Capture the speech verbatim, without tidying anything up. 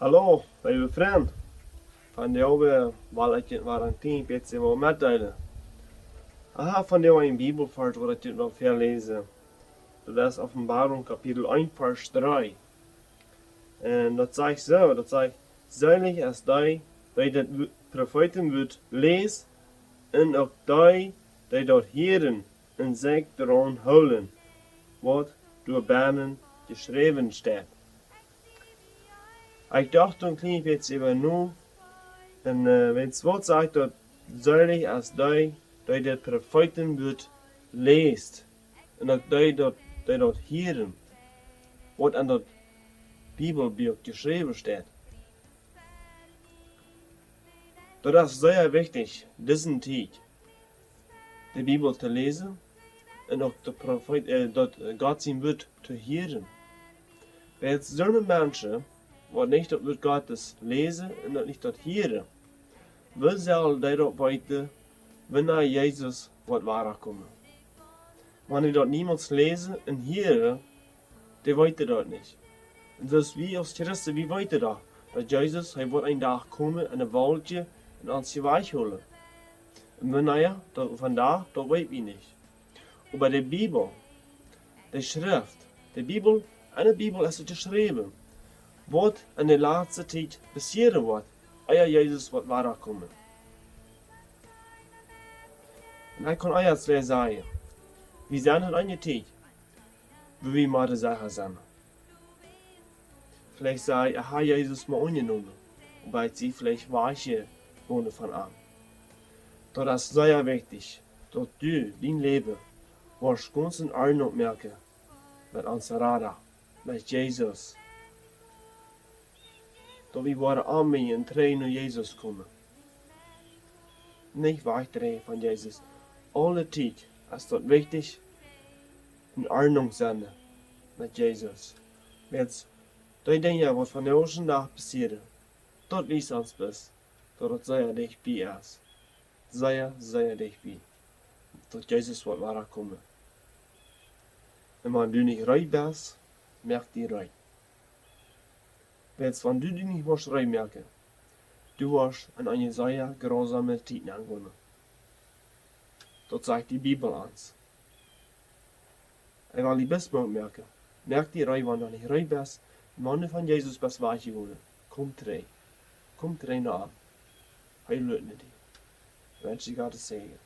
Hallo, leewe Frind. Vondoag well ekj junt waut een kjlien bät waut metdeelen. Ekj hab vondoag een Bibelvarsch waut ekj junt well väaläsen. Daut es Openboarunk Kapitel eent, Varsch dree. Un daut sajcht soo, daut sajcht: "Seelich es dee, dee daut Wo-, Profetenwuat läst, un uk dee, dee daut hieren un sikj doaraun hoolen, waut doa bennen jeschräwen steit." Ekj docht een kjlien bät äwa no, un, äh, wan daut sajcht daut seelich es dee, dee daut Profetenwuat läst, un uk dee daut, dee daut hieren, waut aun daut Bibelbuak jeschräwen steit. Daut es sea wichtich, dise Tiet de Bibel to läsen un uk de Profeet, äh, daut, äh, Gott sien Wuat to hieren. Wiels soone Menschen, waut nich daut Wuat Gottes läsen un daut nich daut hieren, woo sellen dee daut weeten, wanea Jesus woat wadakomen? Wan dee daut niemols läsen un hieren, dee weeten daut nich. Un soo aus wie aus Christen, wie weeten daut, daut Jesus, hee woat een Dach komen en de Wolkjen un ons hia wajchholen. Un wanea, daut, vondoag, daut weet wie nich. Oba de Bibel, de Schreft, de Bibel, enne Bibel es jeschräwen, waut en de latste Tiet passieren woat, ea Jesus woat wadakomen. Un ekj kaun ea sajen, wie sent en eene Tiet, wua wie mea secha sent. Veleicht saj ekj, ekj hab Jesus mol aunjenomen, oba ekj sie veleicht wajchjegonen von am. Daut es sea wichtich, daut du dien Läwen woascht gaunz en Ordnunk moaken met onsen Rada, met Jesus. Daut wie woaren aunmotten un trigj no Jesus komen. Nich wajchdreien von Jesus. Aule Tiet es daut wichtich, en Ordnunk sennen met Jesus. Wiels dee Dinja, waut vondoag dän Dach passieren, daut wiest ons bloos, daut et sea dicht bie es. Sea, sea dicht bie, daut Jesus woat wadakomen. Un wan du nich reed best, moak die reed. Wiels wan du die nich woascht reed moaken, du woascht en eene sea grausome Tiet nenkomen. Daut sajcht de Bibel ons. Ekj well die bloos Moot moaken. Moak die reed, wan du nich reed best. Wan du von Jesus best wajchjegonen, komm trigj. Komm trigj no am. Hee luat no die. Wensch die Gott sien Säajen.